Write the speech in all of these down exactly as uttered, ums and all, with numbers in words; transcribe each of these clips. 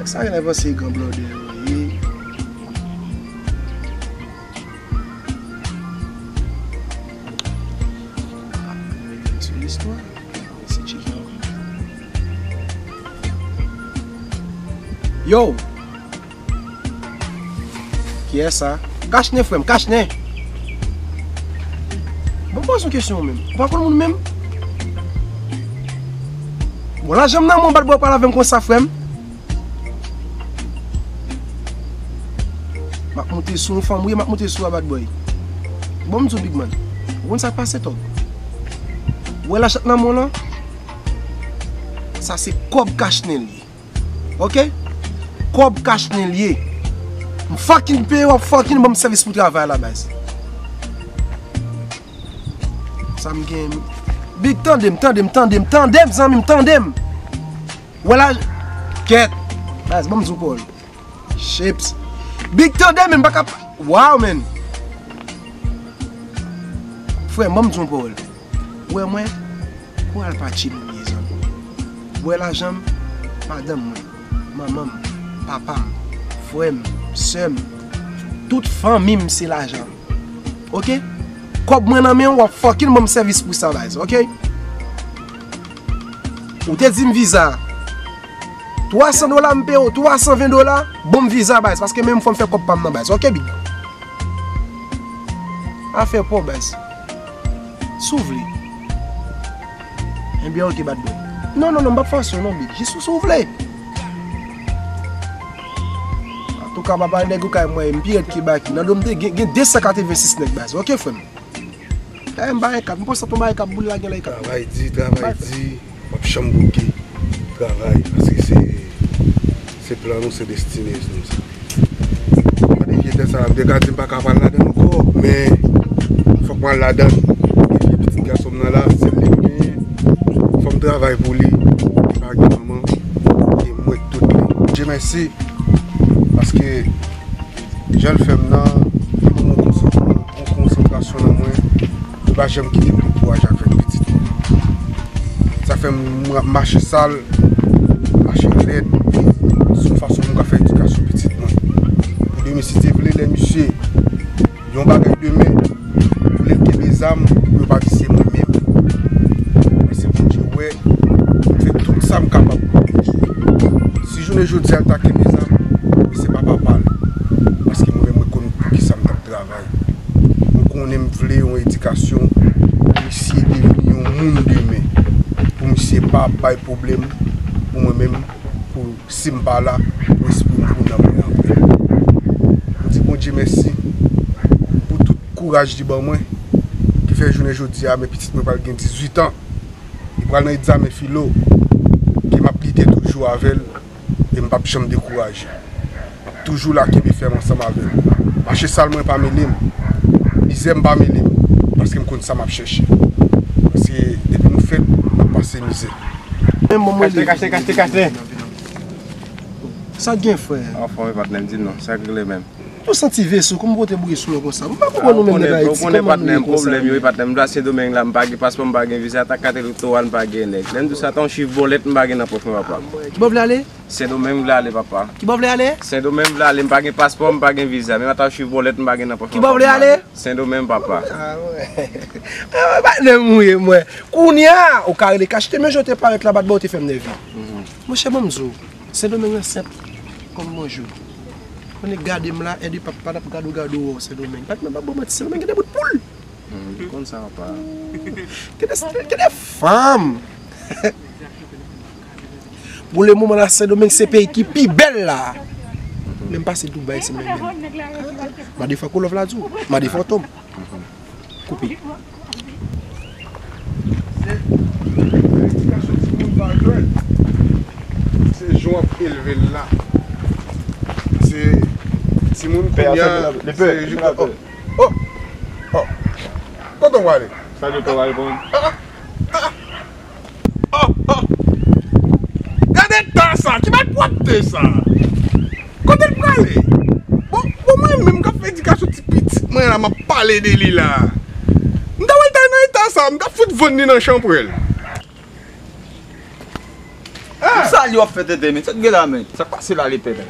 Sa genlè panse gran blòdè yo ye. Sou listwa. Se tcheke ankò. Yo! Kiyès sa? Kachnen, frè m, kachnen! Bon, poze yon kesyon ou menm. Ou pa konn moun menm? Bon, lajan m nan men w, bat bò pral avè m konsa, frè m. M ap monte sou yon fanm, wi, m ap monte sou a, bad boy. Bon, m di w, big man. Ou konn sa k pase, tòg? Ou wè lajan k nan men w lan? Sa se kòb kachnen l ye. Oke? Kòb kachnen l ye. M fucking peye, w ap fucking ban m sèvis pou travay la, baz. Sa m gen. Big, tande m, tande m, tande m, tande m, zanmi m, tande m. Wè la, kèt. Baz, ban m di w pawòl. Chips. Big, tande m, m pa ka. Wow, man. Frè m, ban m di w pawòl. Wè mwen, kouraj pa tchil ou ye, zanmi. Wè lajan m, madanm mwen, manman m, papa m, frè m, sè m, tout fanmi m se lajan m. Oke? Kòb mwen nan men w, w ap fucking ban m sèvis pou sa, baz, oke? Ou te di m viza. Twa san dola m peye w, twa san ven dola, ban m viza, baz, paske menm fò m fè kòb pa m nan, baz, oke, big? Afè pa w, baz. Si w vle. Enben, oke, bad boy. Non, non, non, m p ap fòse w, non, big. Jis si w vle. Antouka, papa, nèg ou kay mwen, m pi rèd ke Baky. Nan do m te gen, gen de san katrevensis nèg, baz. Oke, frè m. Dayè, m pa gen kat. M panse tou bagay k ap boule la, gen lè e kat. Travay di, travay di. W ap janm bouke. Travay, paske se, se plan nou, se destine nou sa. Gade vye tè sa, m te ka di m pa ka pral ladan l ankò, men fòk m al ladan l. Gen vye pitit gason m nan la, sèl li m genyen. Fò m travay pou li. Li pa gen manman, e mwen k tout li. Dye mèsi, paske jan l fè m nan, li ban m yon konsantman, yon konsantrasyon nan mwen. Li pa janm kite m dekouraje avèk pitit mwen. Sa fè m ap mache sal, mache lèd, se yon fason pou m ka fè edikasyon pitit mwen. Pou demen, si Dye vle, lè misye yon bagay demen, pou lè l kenbe zam, pou yo pa di se mwen menm. Men se Bondye wè, m fè tout sa m kapab pou Bondye. Si jounen jodi a l ta kenbe zam, men se pa papa l. Paske mwen menm, mwen konn pou ki sa m t ap travay. Mwen konnen m vle yon edikasyon pou misye devni yon moun demen. Pou misye pa bay pwoblèm pou mwen menm, pou si m pa la, pou espri m, pou nanm mwen anpè. M di Bondye mèsi pou tout kouraj li ban mwen, ki fè jounen jodi a, men pitit mwen pral gen dizuit an. Li pral nan egzamen filo, ke m ap lite toujou avè l, e m p ap janm dekouraje. M ap toujou la kenbe fèm ansanm avè l. Mache sal mwen pa mele m, mizè m pa mele m, paske m konn sa m ap chèche. Paske depi nou fèt, n ap pase mizè. Kachte, kachte, kachte, kachte. Sa k gen, frè? Anfòm wi, patnè m, di m non, sa k regle menm? Ou santi veso, kòman w pote bouye sou mwen konsa? M pa konprann ou menm nèg Ayiti, kòman nou ye konsa? Pwoblèm yo wi, patnè m, m vle al Sendomeng la, m pa gen paspò, m pa gen viza, ta kate elektoral, m pa gen nèg. Lè m di w sa, ta yon chif bòlèt m pa gen nan pòch mwen, papa. Kibò w vle ale? Sendomeng m vle ale, papa. Kibò w vle ale? Sendomeng m vle ale, m pa gen paspò, m pa gen viza, menm ata yon chif bòlèt m pa gen nan pòch mwen, papa. Kibò w vle ale? Sendomeng, papa. Ah, wè. Ah, wè, patnè m ou ye, mwen. Kounye a, ou ka rele Kachte, men jan w te parèt la, bat bò, ou te fè m nève. Monchè, ban m di w, Sendomeng nan senp kòm bonjou. Konnen gade m la, èdè pap pa t ap gade w, gade w wè w Sendomeng. Patnè m, m pa ba w manti, Sendomeng gen de bout poul. Hmm, m konn sa, papa. Gen de, gen de fanm. Pou le moman la, Sendomeng se peyi ki pi bèl la. Men m pase Dubai, Sendomeng menm. Mande Franco Love la di w. Mande Fantom. Koupe. Se edikasyon timoun pa jwenn. Se jan w ap elve l la. Se timoun kounye a, se edika-, oh, oh, oh. Kote w prale? Sa dokotè w al konn? Ah, ah, ah. Oh, oh. Gade tan sa, ki malpwòpte sa. Kote l prale? Bon, bon, mwen menm k ap fè edikasyon ti pitit mwen la, m ap pale de li la. M ta wè l ta nan eta sa, m ta fout vann li nan chanpwèl. Ah! Sa li w ap fè tete, men? Sa k gen la, men? Sa k pase la, lepè, men?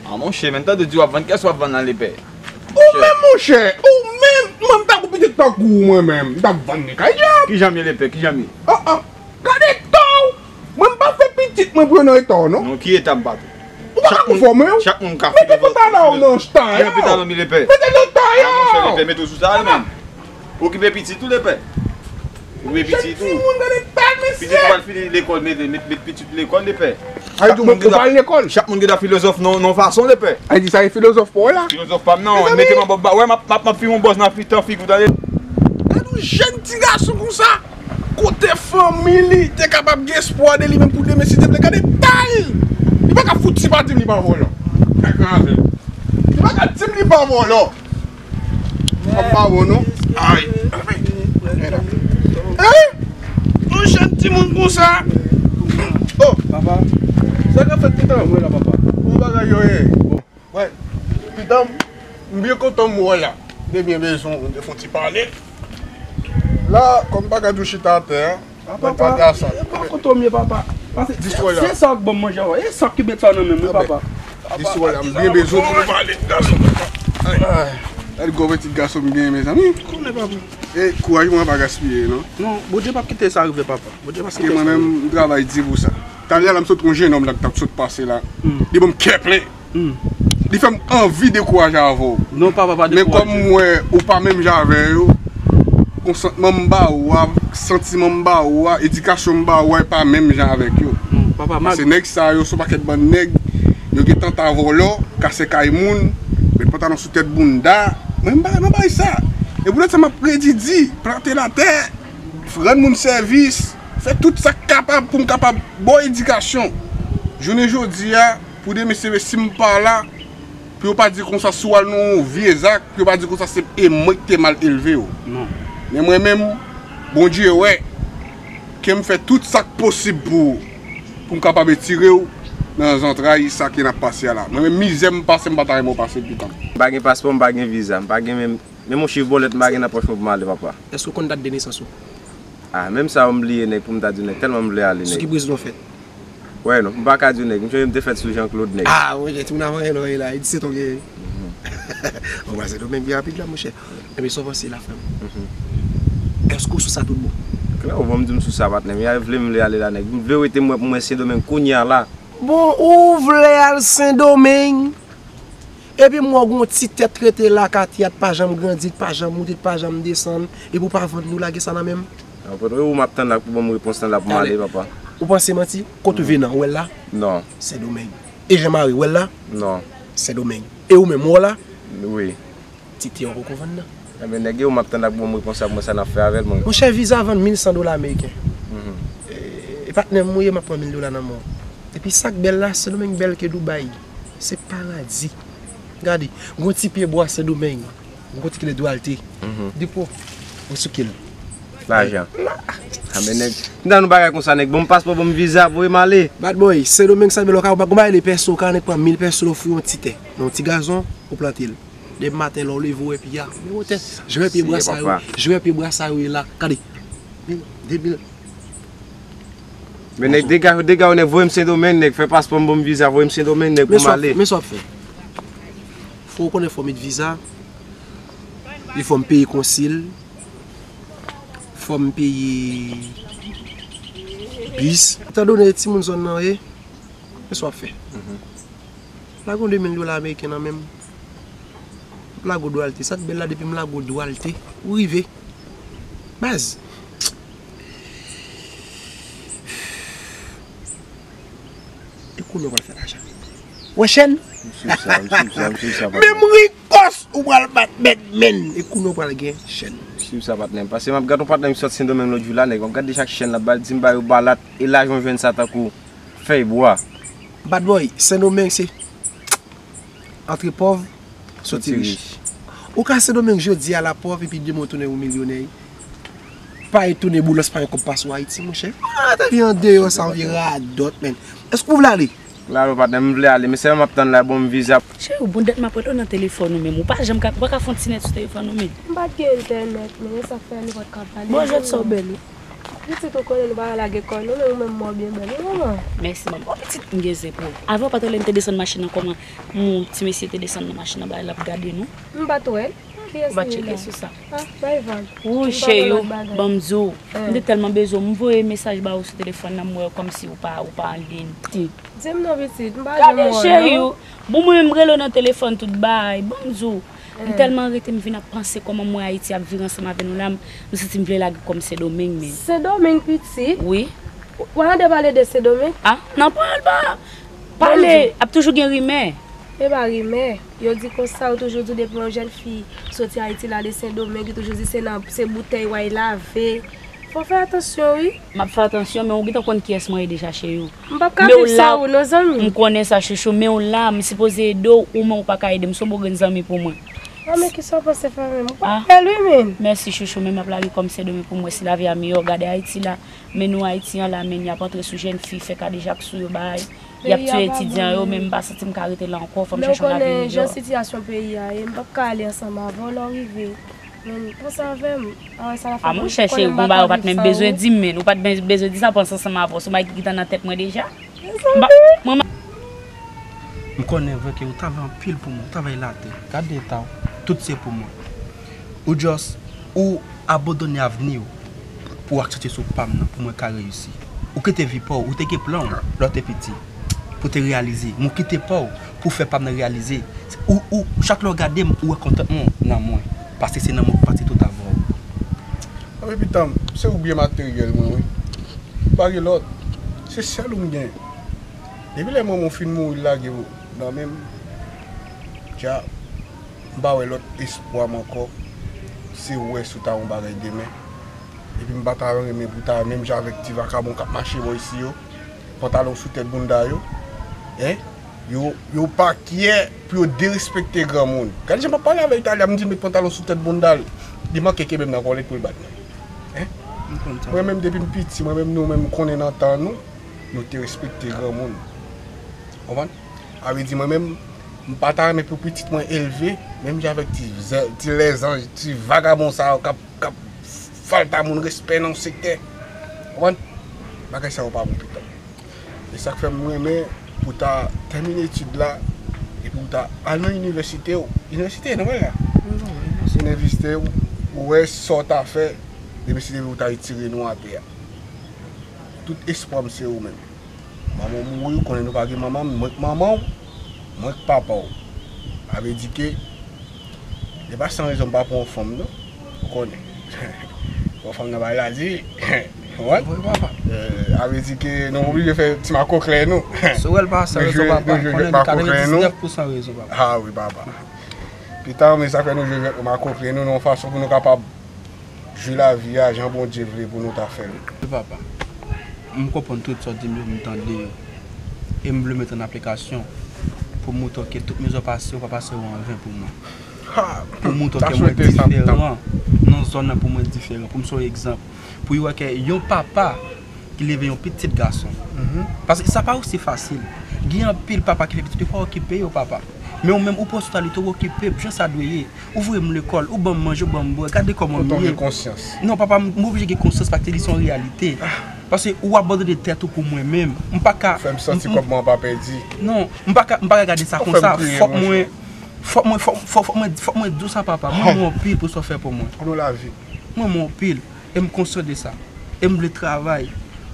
A, monchè, men, tande di w ap vann, kiyès w ap vann la, lepè? Ou menm, monchè, ou menm, mwen, m ta gon pitit tankou w, mwen menm, m t ap vann li kay djab. Kijan m ye, lepè, kijan m ye? An, an, gade eta w! Mwen, m pa fè pitit mwen pou yo nan eta w, non. Non, ki eta m pa fè? Ou pa ka konfòme w. Chak moun ka filozòf. Mete pantalon w nan tay ou. Mete pantalon m, lepè. Mete nan tay ou. A, monchè, lepè, mete w sou sa, menm. Okipe pitit ou, lepè. Okipe pitit ou. Jèn timoun, gade eta l, mesye. Pitit ou pral fini lekòl, met, met, met pitit ou lekòl, lepè. Ay, di w pral lekòl. Chak moun gen dwa filozòf nan, nan fason, lepè. Ay, di sa e filozòf pa w la. Filozòf pa m nan, mete m an bòb ba. Wè, m ap, m ap, m ap fè yon bòz nan fi-, tan figi w, tande. Gade yon jèn ti gason konsa. Kote fanmi li te kapab gen espwa de li menm pou demen, si te vle gade eta l. Li pa ka fout ti pa di m li pa vòlò. Kaka avè l. Li pa ka di m li pa vòlò. Papa bon non. Ay. Hein? Yon jèn timoun konsa. Oh, papa. Sa k ap fèt, pitan? Mwen la, papa. Bon bagay yo ye. Bon. Wè, pitan, m byen kontan m wè w la. M te byen bezwen w, m te fè yon ti pale. La, kòm m pa ka di w chita atè a, Papa, e pa kote w m ye, papa. Pase, se sa w k ban m manje avan. E sa w ki met sa nan men m, wi, papa. Di sou la, m byen bezwen pou nou pale, gason. Ay, gade gwo pitit gason m genyen, mezanmi. Konnen, papa. E kouraj mwen pa gaspiye, non. Non, Bondye p ap kite sa rive, papa. Bondye p ap kite sa rive. Paske mwen menm, m travay di pou sa. Talè a la, m sot wè yon jennonm la k t ap sot pase la. Li ban m kè plen. Hmm. Li fè m anvi dekouraje avè w. Non, papa, pa dekouraje. Men kòm m wè ou pa menm jan avè yo, konsantman m ba ou a, santiman m ba ou a, edikasyon m ba ou a, e pa menm jan avèk yo. Non, papa, ma... Paske nèg sa yo, se yon pakèt bann nèg, yo gentan ta vòlò, kase kay moun, met pantalon sou tèt bounda. Mwen, m pa nan bay sa. E poutèt sa, m ap redi di, plante latè, rann moun sèvis, fè tout sa k kapab pou m kapab ba w edikasyon. Jounen jodi a, Pou demen, se si m pa la, pou yo pa di konsa, si w al nan yon vye zak, pou yo pa di konsa, se e mwen ki te mal elve w. Non. Men mwen menm, Bondye wè ke m fè tout sa k posib pou ou, pou m kapab etire w nan zantray sa ke n ap pase a la. Mwen menm, mizè m pase, m pa ta renmen w pase l, pitan. M pa gen paspò, m pa gen viza, m pa gen menm, menm yon chif bòlèt m pa gen nan pòch mwen pou m ale, papa. Èske w konn dat de nesans ou? Ah, menm sa yo m bliye, nèg, pou m ta di w, nèg, tèlman m vle ale, nèg. Sou ki brezon w fèt? Wè, non, m pa ka di w, nèg. M sonje m te fèt sou Jean Claude, nèg. Ah, monchè, timoun avan yon lòy la, e disèt an genyen. Ou pral Sendomeng pi rapid la, monchè. Ebyen, sa w panse la, frè m? Èske w sou sa tout bon? Klè, ou ban m di m sou sa, patnè m. Ya vle m vle ale la, nèg. M vle rete m wè pou mwen Sendomeng kounye a la. Bon, ou vle al Sendomeng? Epi m wè w gen yon ti tèt rete la, Katia, t pa janm grandi, t pa janm moute, t pa janm desann, epi w pa vann, nou lage sa nan men m. Nan pòt, ou m ap tann la pou ban m repons lan la pou m ale, papa. Ou panse manti? Kote w Venan, ou wè l la? Non. Sendomeng. E Jan Mari, ou wè l la? Non. Sendomeng. E ou menm, ou wè l la? Wi. Tite an poko vann nan. Enben, nèg yo, m ap tann ak bon repons ap mwen sa n ap fè avè l, mwen. Monchè, viza vann mil san dola ameriken. E, e patnè m ou ye, m ap pran mil dola nan men w. Epi sa k bèl la, Sendomeng bèl ke Dubai. Se paradi. Gade, gon ti pye bwa Sendomeng. Gon kote ki le Duarte. Depo, ou sou kil. Lajan. Anben, nèg, m ta nou bagay konsa, nèg. Bon, m paspò, bon, m viza, voye m ale. Bad boy, Sendomeng sa bèl, ou ka, ou pa gon bagay le pèso, ou ka annik pran mil pèso, l ofri yon ti tè. Nan yon ti gazon, ou plante l. Demen maten, lè w leve, w wè pye a. Men wotè. Jwè pye bwa sa yo. Jwè pye bwa sa yo ye la. Gade. Mil, de mil. Men nèg, dega, dega yo, nèg, voye m Sendomeng, nèg, fè paspò m, bon, m viza, voye m Sendomeng, nèg, pou m ale. Men sa w ap fè. Fò w konnen fò w met viza. Epi fò m peye konsil. Fò m peye bis. Etan done timoun zòn nan ye. Men sa w ap fè. Lage yon de mil dola ameriken nan men m. M ap lage w Duarte. Sa k bèl la, depi m lage w Duarte, ou rive. Baz. E kounye a w pral fè lajan. Wè chèn? M swiv sa, m swiv sa, m swiv sa, patnè. Menm rikòs ou pral bat bèt menn. E kounye a w pral gen chèn. M swiv sa, patnè m. Paske m ap gade yon patnè m ki sot Sendomeng lòt jou la, nèg. M ap gade chak chèn l ap ba l, di m ba yo balat. E lajan w jwenn sa tankou fèy bwa. Bad boy, Sendomeng se antre pòv, soti rich. Ou ka Sendomeng jodi a la pòv epi demen w tounen yon milyonè. Pa etone Boulos pa gen kòb pase w Ayiti, monchè. Ah, ta vi andeyò sa, ou vye radòt, menn. Èske w vle ale? Lalo, patnè, m vle ale, men sèlman m ap tann la, bon, m viza. Cheri, ou bon dat m ap rele w nan telefòn ou menm. Ou pa janm ka, ou pa ka fè yon ti nèt sou telefòn ou menm. M pa t gen entènèt, men e sa k fè nou pa t ka pale. Bon, jwèt sa w bèl wi. Pitit, ou konnen nou pa ka lage kò nou, men ou menm mò byen bèl, wi manman. Mèsi, manman. O, pitit, m gen zen pou ou. Avan, w pa t wè lè n te desann machin nan, kòman yon ti mesye te desann nan machin nan, bay, l ap gade nou? M pa t wè l. Kiyès li la? Ou pa tcheke sou sa? Ah, bay vag. Wouy, cheri, ban m di w, m te tèlman bezwen w, m voye mesaj ba ou sou telefòn nan, m wè w kòmsi ou pa, ou pa anliy. Di m non, pitit, m pa janm wè w non. Gade, cheri, bon, mwen menm, m rele w nan telefòn tout bay, ban m di w. M tèlman rete, m vin ap panse kòman m wè Ayiti ap vire ansanm avè nou la, m, m santi m vle lage kò m Sendomeng, men. Sendomeng, pitit? Wi. W a tande pale de Sendomeng? Ah, nan pale, pa pale, ap toujou gen rimè. E pa rimè. Yo di konsa, yo toujou di depi yon jèn fi soti Ayiti, l ale Sendomeng, yo toujou di se nan, se boutèy w al lave. Fò w fè atansyon, wi. M ap fè atansyon, men ou gentan konn kiyès mwen ye deja, cheri. M p ap ka viv san ou non, zanmi. M konnen sa, chouchou, men w la, m sipoze ede w, ou menm ou pa ka ede m, se yon bon grenn zanmi pou mwen. Ah, men kisa w panse fè menm? Ou pa bèl, wi, men. Mèsi, chouchou, men m ap lage kò m Sendomeng pou m wè si lavi a miyò. Gade Ayiti la, men nou Ayiti an la, men y ap antre sou jèn fi, fè kadejak sou yo, bay. Y ap tiye etidyan yo, men m pa santi m ka rete la ankò, fò m chèche yon lavi miyò. Men ou konnen jan sitiyasyon peyi a ye, m p ap ka ale ansanm avè w lè w rive. Men panse avè m. Ah, sa la fè. Ah, monchè, cheri, gon bagay ou pa t menm bezwen di m, men ou pa t menm bezwen di sa, panse ansanm avè w, se yon bagay ki gentan nan tèt mwen deja. Mezanmi. M konnen vre ke ou travay anpil pou mwen, ou travay latè. Gade eta w, tout se pou mwen. Ou just, ou abandone avni w pou w aksante sou pa m nan, pou mwen ka reyisi. Ou kite vi pa w, ou te gen plan w lè w te piti, pou te reyalize. Men ou kite pa w pou fè pa m nan reyalize. Ou, ou, chak lè w gade m, ou wè kontantman w nan mwen. Paske se nan mwen ou pase tout avè w. Anben pitanm, se ou byen materyèl mwen, wi. Pa gen lòt. Se sèl ou m gen. Depi lè manman w fin mouri, l lage w nan men m, dja, m pa wè lòt espwa m ankò. Se wè si w ta yon bagay demen. Epi m pa ta renmen pou w ta menm jan avèk ti vakabon k ap mache bò isi yo. Pantalon sou tèt bounda yo. Hein? Yo, yo pa kyè pou yo derespekte granmoun. Gade jan m ap pale avè Italya, m di l met pantalon sou tèt bounda l. Li manke kenbe m nan kòlèt pou l bat mwen. Hein? M konn sa. Mwen menm depi m piti, mwen menm nou menm m konnen nan tan nou, nou te respekte granmoun. Konprann? A vle di mwen menm, m pa ta renmen pou pitit mwen elve, menm jan avèk ti zè-, ti lèzanj, ti vagabon sa yo k ap, k ap falta moun respè nan yon sektè. Konprann? Bagay sa yo pa bon pitanm. E sa k fè m renmen pou w ta tèmine etid la, epi w ta al nan inivèsite w. Inivèsite, non, wè la. Inivèsite, ou wè sa w ta fè, depi si depi w ta retire nou atè a. Tout espwa m se ou menm. Manman w mouri, ou konnen nou pa gen manman, mwen k manman w, mwen k papa w. Sa vle di ke, se pa san rezon m pa pran yon fanm, non. Ou konnen. Bon, fanm nan bay lazi. Wi, papa. Eh, sa vle di ke nou oblije fè ti makoklè nou. Si w wè l pa san rezon, papa, konnen nou katrevendiznèf pousan rezon, papa. Ah wi, papa. Pita, men sa fè nou jwe jwèt makoklè nou, nan yon fason pou nou kapab jwi lavi a jan Bondye vle pou nou ta fè l. Wi, papa. M konprann tout sa w di m yo, m tande yo. E m vle met an aplikasyon pou m montre w ke tout mizè w pase, w pa pase yo anven pou mwen. Ha! Pou m montre w ke mwen diferan nan zòn nan, pou mwen diferan. Pou m se yon egzanp. Pou yo wè ke yon papa ki leve yon pitit gason. Paske sa pa osi fasil. Gen anpil papa ki fè pitit yo pa okipe yo, papa. Men ou menm, ou pran responsabilite, ou okipe, jan sa dwe ye. Ou voye m lekòl, ou ban m manje, ou ban m bwè, gade kòman m ye. Fò w gen konsyans. Non, papa, m, m oblije gen konsyans paske li se yon reyalite. Paske ou abandone tèt ou pou mwen menm. M pa ka. Fè m santi kòb mwen pa pèdi. Non, m pa ka, m pa ka gade sa konsa. Fòk mwen, fòk mwen, fòk, fòk, fòk mwen, fòk mwen di w sa, papa. Mwen renmen w anpil pou sa w fè pou mwen. Pou nou lavi. Mwen renmen w anpil. E m konsyan de sa. E m vle travay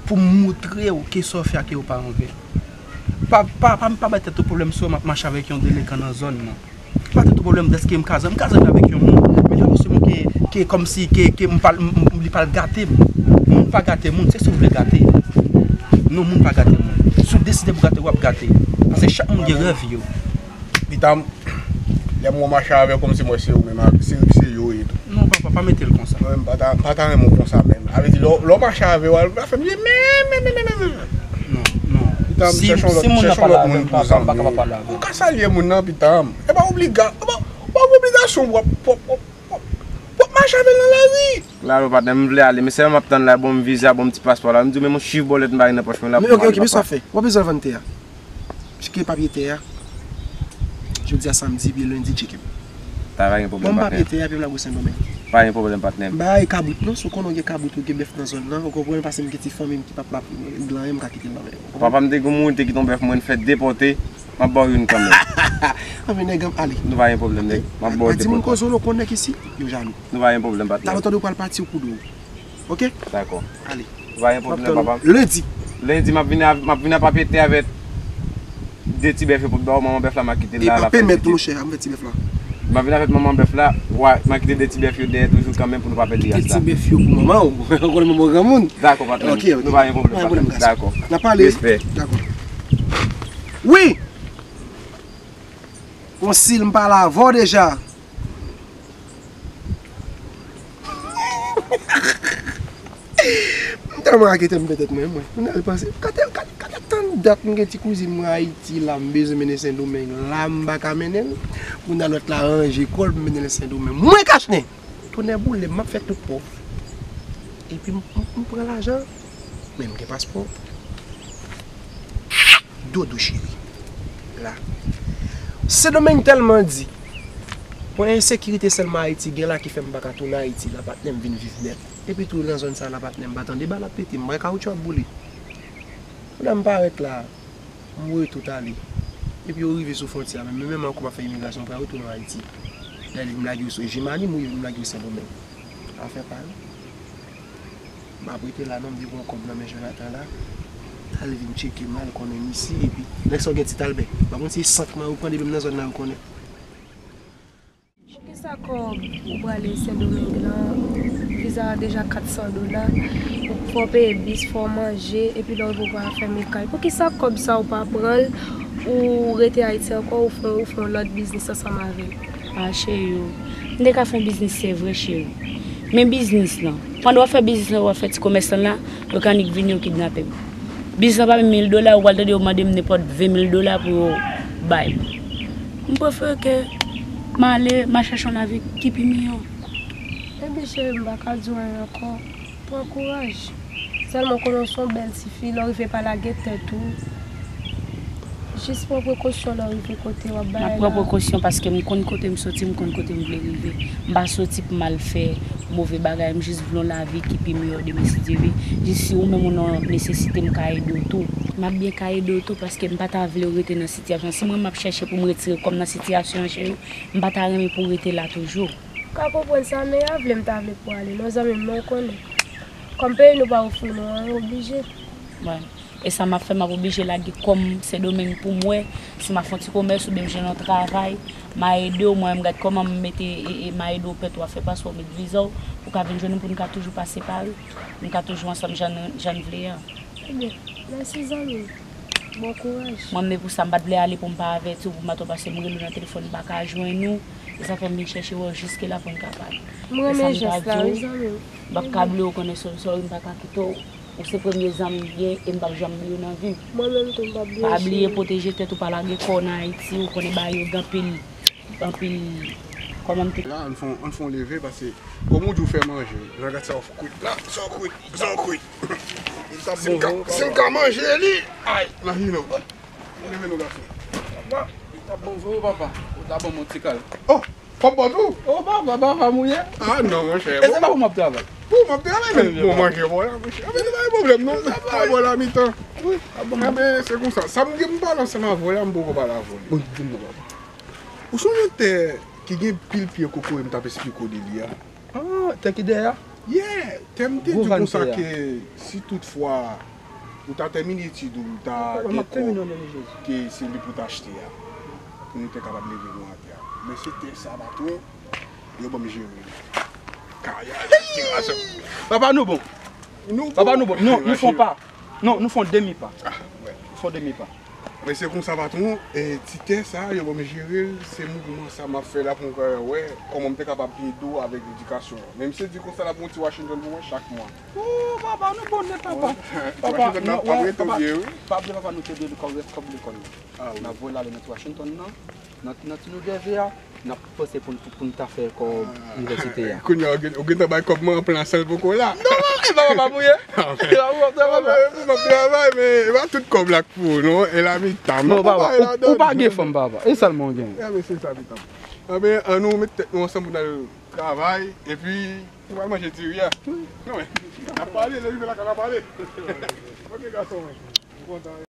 pou m montre w ke sa w fè a ke yo pa anven. Pa, pa, pa, pa bay tèt ou pwoblèm si w wè m ap mache avèk yon delenkan nan zòn nan. Pa tèt ou pwoblèm dèske m ka zanmi, m ka zanmi avèk yon moun. Men pa fòseman ke, ke kòmsi ke, ke m pa, m, m, li pa l gate m. Moun pa gate moun, se si w vle gate. Non, moun pa gate moun. Si w deside pou gate, w ap gate. Paske chak moun gen rèv yo. Pita m, lè m wè w mache avè yo kòmsi m wè se yo menm, se, se yo ye tou. Non, papa, pa mete l konsa. Mwen menm, m pa ta, m pa ta renmen w konsa menm. Sa vle di, lè w, lè w mache avè yo, al fè m ye menm, menm, menm, menm, menm. Non, non. Pita m, si, chèche yon lòt, si moun nan chèche yon lòt moun pou zanmi. Papa, m pa kapab pale avè l. Ou ka salye moun nan, pita m. E pa obliga-, e pa, pa obligasyon w ap, w ap, w ap, w ap, w ap mache avè l nan lari. Klalo, patnè, m vle ale, men sèlman m ap tann la, bon, m viza, bon, m ti paspò la. M di w, men m on chif bòlèt m pa gen nan pòch mwen la pou m ale, papa. Men oke, oke, men sa w fè. W ap bezwen vann tè a. Tcheke papye tè a. Jodi a samdi, epi lendi, tcheke m. Pa gen pwoblèm, patnè. Ban m papye tè a, epi m lage w Sendomeng. Pa gen pwoblèm, patnè m. M pa rayi kabrit non, si w konnen w gen kabrit ou gen bèf nan zòn nan, ou konprann, paske m gen ti fanmi m ki p ap la pou mwen, m gen anyen m ka kite l nan men w. Papa m te gen moun te kite yon bèf mwen fè depòte, m ap ba w youn kanmenm. Anben nèg an, ale. Nou pa gen pwoblèm, nèg. M ap ba w depòte. Pa di moun koze w non, konn nèg isi, yo jalou. Nou pa gen pwoblèm, patnè m. Talè w tande w pral pati, ou kou dou. Oke? Dakò. Ale. Nou pa gen pwoblèm, papa m. Lendi. Lendi, m ap vin a, m ap vin a papyete avèk de ti bèf yo pou ba w, manman bèf la, m a kite l la, l ap fè piti. E pa pèmèt, monchè, a m fè ti bèf la. M a vin avèk manman bèf la, w a, m a kite de ti bèf yo dèyè toujou kanmenm pou nou pa pèdi ras la. Kite ti bèf yo pou manman w. Ou konnen manman w granmoun. Dakò, patnè m. Ok, ok. Nou pa gen pwoblèm, patnè m. Dakò. N ap pale. Respè. Dakò. Wi! Konsil, m pale avè w deja. M tèlman rake tèt m pètèt mwen, mwen. Kounye a l panse, gade, gade, gade tann dat m gen ti kouzin mwen Ayiti la, m bezwen mennen Sendomeng la, m pa ka mennen l. Kounye a lòt la ranje kò l pou mennen l Sendomeng. Mwen Kachnen! Tonnè boule m, m ap fè tout pòv. Epi m, m, m pran lajan, men m gen paspò. Dodo cheri. La. Sendomeng tèlman di. Bon, ensekirite sèlman Ayiti gen la ki fè m pa ka tounen Ayiti la, patnè m, vin viv nèt. Epi tou nan zòn sa la, patnè m, pa tande bal ap pete, m wè kawotchou ap boule. Kounye a m parèt la, m wè tout ale. Epi yo rive sou fwontyè a, men menm ankò m ap fè imigrasyon, m pral retounen Ayiti. Dayè m lage yo sou Jimani, m rive m lage yo Sendomeng. Afè pa yo. M ap rete la non, m depi yon kòb nan men Jonathan la. Al vin tcheke m la, l konnen m isi, epi nèg sa w gen Ti Albè. M pa konn si e sant mwen yo pran depi m nan zòn nan yo konnen. Poukisa kòb ou prale Sendomeng lan, viza a deja kat san dola, ou fò w peye bis, fò w manje, epi lè w rive ou pa fèmen kay. Poukisa kòb sa ou pa pran l, ou rete Ayiti ankò, ou fè, ou fè yon lòt biznis ansanm avè l? A, cheri o. M te ka fè yon biznis, se vre, cheri. Men biznis lan, pandan w ap fè biznis lan, w ap fè ti komès lan la, yo ka annik vini, yo kidnape m. Biznis lan pa menm mil dola, ou pral tande yo mande m nenpòt ven mil dola pou yo bay m. M prefere ke m ale, m al chèche yon lavi ki pi miyò. Ebyen, cheri, m pa ka di w anyen ankò. Pran kouraj. Sèlman konnen w se yon bèl tifi, lè w rive pa lage tèt ou. Jis pran prekosyon lè w rive kote w ap bagay la. M ap pran prekosyon paske m konn kote m soti, m konn kote m vle rive. M pa soti pou m al fè move bagay, m jis vle yon lavi ki pi miyò demen si Dye vle. Jis si ou menm ou nan nesesite, m ka ede w tou. M ap byen ka ede w tou paske m pa ta vle w rete nan sitiyasyon. Si mwen m ap chèche pou m retire kò m nan sitiyasyon an, cheri, m pa ta renmen pou w rete la toujou. M ka konprann sa, men a vle m ta vle pou w ale non, zanmi m, men w konnen. Kòm peyi nou pa ofri nou anyen, oblije. Bon. E sa m ap fè, m ap oblije lage kò m Sendomeng pou m wè si m a fè yon ti komès oubyen m jwenn yon travay, m a ede w, mwen menm gad kòman m mete, e, e, m a ede w pent, w a fè paspò, w met viza w, ou ka vin jwenn m pou n ka toujou pase Pari, pou n ka toujou ansanm jan n, jan n vle an. Ebyen, mèsi zanmi m. Bon kouraj. Mwen menm e pou sa m pa t vle ale pou m pa avèti w, pou m pa twò pase m rele w nan telefòn m pa ka jwenn ou. E sa fè m vin chèche wè w jiske la pou n ka pale. M renmen jès la wi zanmi m. M p ap ka bliye w konnen, sorry, sorry, m pa ka kite w. Ou se premye zanmi m gen e m p ap janm bliye w nan vi m. Mwen menm tou m p ap bliye w cheri. Pa bliye pwoteje tèt ou, pa lage kò w nan Ayiti, ou konnen bagay yo gen anpil, anpil, kòman m te. La, ann fè, ann fè yon leve paske kòm ou di w fè manje, jan gad sa w kwit la, sa w kwit, sa w kwit. Si m ka, si m ka manje li, ay, imajine w. Leve non gason. Papa, li t ap bon vre wi papa. Ou ta ban m yon ti kal. Oh! Papa tou? Oh papa, papa mouye. Ah non monchè. E se pa pou m ap travay. Pou m ap travay men bon manje bon la monchè. Anben nou pa gen pwoblèm non. Travay la mitan. Wi. Anben se konsa. Sa m gen pou m pale ansanm avè w la, m poko pale avè w. Wi, di m non papa. Ou sonje tè ki gen pil pye kokoye m t ap esplike w de li a? Ah, tè ki dèyè a? Yeah! Tè m te di w konsa ke si toutfwa ou ta tèmine etid ou, ou ta gen kòb ke se li pou w ta achte a, pou nou te kapab leve nou atè a. Men se tè sa, patwon, yo ban m jere l. Kay a, respiration. Papa, nou bon. Papa, nou bon. Nou, nou fon pa. Non, nou fon demi pa. Ah, wè. Nou fon demi pa. Men se konsa, patwon, e, ti tè sa, yo ban m jere l, se mouvman sa m ap fè la pou m ka wè kòman m te kapab ede w avèk edikasyon an. Men misye di konsa l ap gen yon ti Washington pou mwen chak mwa. Oh, papa, nou bon nèt, papa. Papa, Washington nan ap rete byen, wi. Pa bliye, papa, nou te dwe kòb lekòl la. Ah, wi. N ap voye l ale nan ti Washington nan, nan, nan ti New Jersey a, n ap panse pou n, pou, pou n ta fè kòb inivèsite a. Kounye a, ou gen, ou gentan bay kòb mwen an plan san l poko la. Non, non, e pa papa mouye. Ah, men. E pa papa, m ap travay, men e pa tout kòb la k pou ou, non. E la mitan. Non, papa, ou, ou pa gen fanm, papa. E sèlman w gen. Anben, se sa, mitan. Anben, ann nou met tèt nou ansanm pou n al Travay, epi ou pral manje diri a. Non, men, n ap pale, lè rive lakay, n ap pale. Ok, gason, mwen. M kontan.